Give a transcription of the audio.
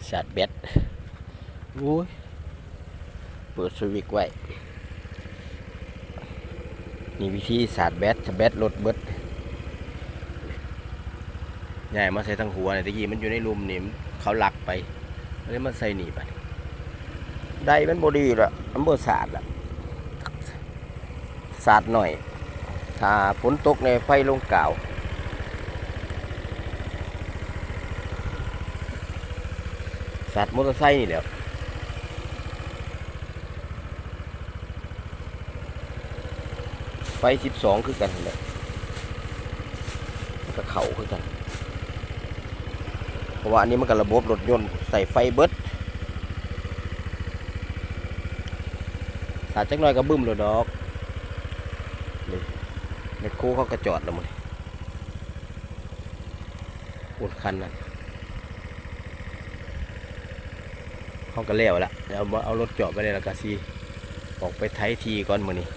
ສາດແບັດ ໂອ້ຍ ເປີດສະວິດໄວ້. ນີ້ວິທີສາດແບັດ ຖ້າແບັດລົດເບິດ ຍ້າຍມາໃສ່ທາງຫົວນີ້. ແຕ່ກີ້ມັນຢູ່ໃນລຸ່ມນີ້ ເຂົາລັກໄປ ເລີຍມາໃສ່ນີ້. ບາດນີ້ໄດມັນບໍ່ດີລະ ມັນບໍ່ສາດລະ ສາດໜ້ອຍ. ຖ້າຝົນຕົກແດ່ ໄຟລົງກາວ. ສາດມໍເຕີໄຊນີ້ແຫຼ້ວ. ໄຟສິບສອງຄືກັນຫັ້ນແຫຼະ ມັນກະເຂົ້າຄືກັນ ເພາະວ່າອັນນີ້ມັນກະລະບົບລົດຍົນ ໃສ່ໄຟເບິດ. ສາດຈັກໜ້ອຍກະບຶ້ມໂລດດອກ. ນີ້ ແມັກໂຄເຂົາກະຈອດແລ້ວມື້ນີ້. ໂອ້ ຄັນນັ້ນ ເຮົາກະແລ້ວລະ ເອົາ ເອົາລົດຈອດໄວ້ແລ້ວ ລະກະຊິອອກໄປໄຖທີ່ກ່ອນມື້ນີ້.